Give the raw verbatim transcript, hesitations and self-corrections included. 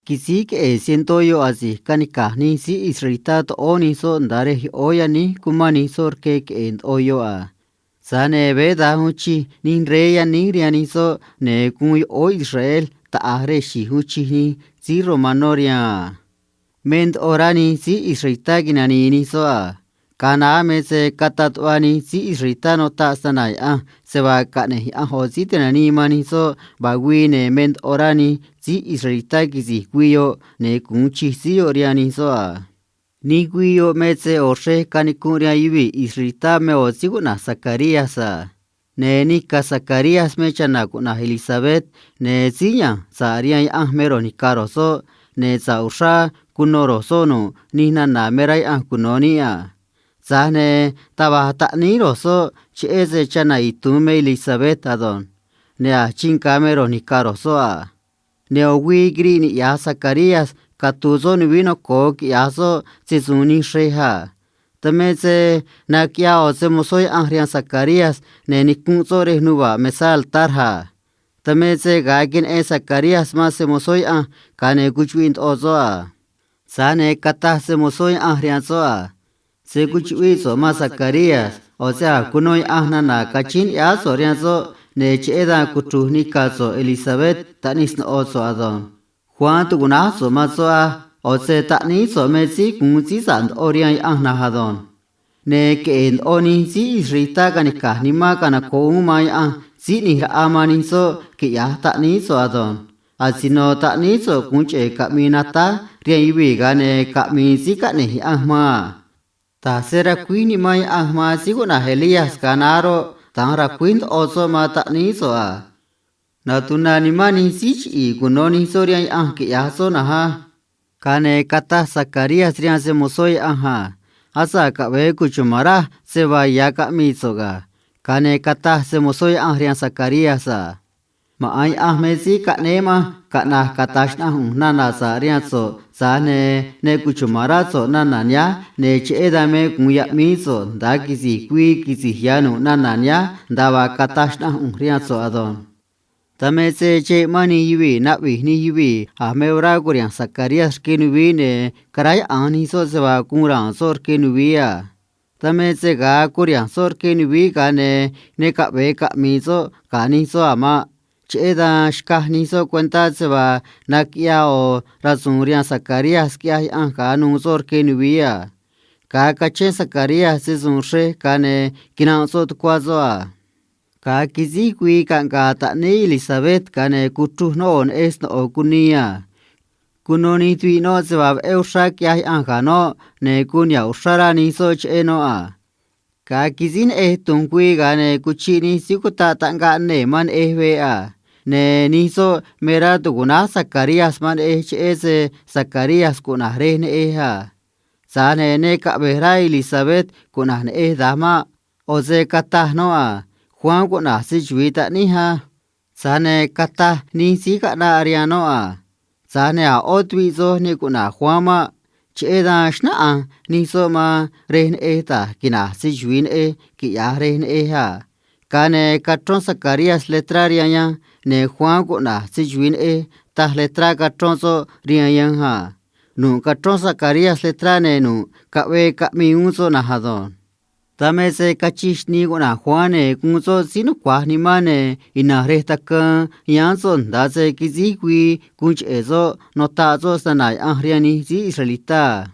quisíj queꞌe̱e̱ cientó yoꞌ asi̱j canica̱j nij síí israelitá toꞌóó nij soꞌ nda̱a rej yoꞌóó yaníj cumán nij soꞌ rque queꞌe̱e̱ ndoꞌo yoꞌ a. Tza̱j ne̱ veé da̱nj uun chij nij rey yaníj rihaan nij soꞌ, ne̱ guun yoꞌóó Israel taꞌa̱j rej xi̱j uun chij nij síí romanó rihaan a. Me ndoꞌo rá nij síí israelitá quinani̱i̱ nij soꞌ a. Ga̱a naá me se cataꞌ tuꞌva nij síí israelitá nutaꞌ snana̱ Yaꞌanj se vaa caꞌne̱j Yaꞌanj ꞌo̱ síí tinanii man nij soꞌ vaa güii, ne̱ me ndoꞌo rá nij síí israelitá quisi̱j güii yoꞌ, ne̱ gu̱un chij síí yoꞌ rihaan nij soꞌ a. Nij güii yoꞌ me se ꞌo̱ xrej canicunꞌ rihaan yuvii̱ israelitá me ꞌo̱ síí cuꞌna̱j Zacarías a. Ne̱ nica̱ Zacarías me chana̱ cuꞌna̱j Elisabet, ne̱ síí ya̱nj sa̱ꞌ rihaan Yaꞌanj me ro̱j ni̱ca̱ ro̱j soꞌ, ne̱ sa̱ꞌ uxrá cuno ro̱j soꞌ nu̱ꞌ nij nana̱ me rá Yaꞌanj cuno̱ níꞌ a. Tza̱j ne̱ taj va̱j taꞌníí ro̱j soꞌ cheꞌé se chana̱ itu̱un me Elisabet ado̱nj. Ne̱ a̱j chinga̱ me ro̱j ni̱ca̱ ro̱j soꞌ a. Ne̱ ꞌo̱ güii quiriꞌ niꞌya̱j Zacarías catu̱u̱ soꞌ nuvií noco̱o quiꞌya̱j soꞌ se‑su̱u̱n nij xrej a. Dan me se naquiꞌyaa ꞌo̱ se‑mo̱zó Yaꞌanj rihaan Zacarías, ne̱ nicunꞌ soꞌ rej nuva̱ꞌ mesá altar a. Dan me se ga̱a queneꞌen Zacarías man se‑mo̱zó Yaꞌanj, ga̱a ne̱ cuchuꞌviꞌ ndoꞌo soꞌ a. Tza̱j ne̱ cataj se‑mo̱zó Yaꞌanj rihaan soꞌ a: ―Se̱ cuchuꞌviꞌ so̱ꞌ man Zacarías. ꞌO̱ se a̱j cuno Yaꞌanj nana̱ cachíín ni̱ꞌyáá so̱ꞌ rihaan soꞌ, ne̱ cheꞌé dan cuchru̱j nica̱ so̱ꞌ Elisabet taꞌnij sno̱ꞌo so̱ꞌ ado̱nj. Juan tu̱cuꞌnáj so̱ꞌ man soꞌ á. ꞌO̱ se taꞌníí so̱ꞌ me síí gu̱un síí sa̱ꞌ ndoꞌo rihaan Yaꞌanj na̱nj ado̱nj. Ne̱ queꞌe̱e̱ ndoꞌo nij síí israelitá canica̱j nimán canoco̱ꞌ uún man Yaꞌanj Síí ꞌNi̱j Raꞌa man nij soꞌ quiꞌya̱j taꞌníí so̱ꞌ ado̱nj. Asino taꞌníí so̱ꞌ gu̱un cheꞌe̱ caꞌmi̱i̱ natáj rihaan yuvii̱, ga̱a ne̱ caꞌmi̱i̱ síí caꞌne̱j Yaꞌanj man a. Da̱j se racuíj nimán Yaꞌanj man síí cuꞌna̱j Elías ga̱a naá roꞌ, da̱nj racuíj ndoꞌo soꞌ man taꞌníí so̱ꞌ a. Natu̱na nimán nij síí chiꞌi̱i̱ cuno̱ nij soꞌ rihaan Yaꞌanj quiꞌya̱j soꞌ na̱nj á. Ga̱a ne̱ cataj Zacarías rihaan se‑mo̱zó Yaꞌanj a: ―Asa̱ꞌ caꞌve̱e cuchuma̱n raj se vaa ya̱ caꞌmii so̱ꞌ ga̱. Ga̱a ne̱ cataj se‑mo̱zó Yaꞌanj rihaan Zacarías a: ―Maꞌa̱n Yaꞌanj me síí caꞌnéé manj caꞌna̱j cata̱j xnaꞌanj ꞌu̱nj nana̱ sa̱ꞌ rihaan so̱ꞌ, tza̱j ne̱ ne cuchuma̱n rá so̱ꞌ nana̱ nihánj, ne̱ cheꞌé dan me gu̱un yaꞌmíí so̱ꞌ nda̱a quisi̱j güii quisi̱j ya̱ nu̱ꞌ nana̱ nihánj nda̱a vaa cataj xnaꞌanj ꞌu̱nj rihaan so̱ꞌ ado̱nj. Dan me se cheꞌ mán nij yuvii̱ naꞌvi̱j nij yuvii̱ a̱ me orá curiha̱nj Zacarías rque nuvií, ne̱ caráyaꞌa̱nj nij soꞌ se vaa guun ra̱a̱n soꞌ rque nuvií a. Dan me se ga̱a curiha̱nj soꞌ rque nuvií, ga̱a ne̱ ne caꞌve̱e caꞌmi̱i̱ soꞌ ga̱ nij soꞌ a̱ maꞌ. Cheꞌé dan xcaj nij soꞌ cuentá se vaa naquiꞌyaa ꞌo̱ rasu̱u̱n rihaan Zacarías, quiꞌyaj Yaꞌanj, ga̱a nu̱u̱ soꞌ rque nuvií a. Ga̱a cachén Zacarías se‑su̱u̱n xrej, ga̱a ne̱ quinanꞌ soꞌ tucuá soꞌ a. Ga̱a quisíj güii caꞌnga̱a̱ taꞌníí Elisabet, ga̱a ne̱ cuchruj noꞌ ꞌo̱ neꞌej sno̱ꞌo cunii a. Cuno nij tuviꞌ noꞌ se vaa veꞌé uxrá quiꞌyaj Yaꞌanj ga̱ noꞌ, ne̱ guun niha̱ꞌ uxrá rá nij soꞌ cheꞌé noꞌ a. Ga̱a quisíj neꞌej tu̱nj güii, ga̱a ne̱ cuchiꞌ nij síí cutaꞌ taꞌngaꞌ nee̱ man neꞌej veꞌ a. Ne̱ nij soꞌ me rá tu̱cuꞌnáj Zacarías man neꞌej, cheꞌé se Zacarías cuꞌna̱j rej neꞌej a. Tza̱j ne̱ ne caꞌve̱j rá Elisabet cuꞌna̱j neꞌej da̱nj maꞌ. ꞌO̱ se cataj noꞌ a: ―Juan cuꞌna̱j se‑chuvi̱i taꞌníj á. Tza̱j ne̱ cataj nij síí caꞌnaꞌ rihaan noꞌ a: ―Tza̱j ne̱ a̱ ꞌó tuviꞌ soj ne cuꞌna̱j Juan maꞌ. Cheꞌé dan xnáꞌanj nij soꞌ man rej neꞌej da̱j quina̱j se‑chuvi̱i neꞌej quiꞌya̱j rej neꞌej a. Ga̱a ne̱ cachrón Zacarías letrá rihaan yanj, ne̱ Juan cuꞌna̱j se‑chuvi̱i neꞌej taj letrá cachrón soꞌ rihaan yanj a. Nu̱ꞌ cachrón Zacarías letrá, ne̱ nu̱ꞌ caꞌvee caꞌmii uún soꞌ na̱nj ado̱nj. Dan me se cachij xnii cuꞌna̱j Juan, ne̱ guun soꞌ síí nucua̱j nimán, ne̱ ina̱nj rej tacaan yáán soꞌ nda̱a se quisíj güii guun cheꞌe̱ soꞌ nutaꞌ soꞌ snana̱ Yaꞌanj rihaan nij síí israelitá a.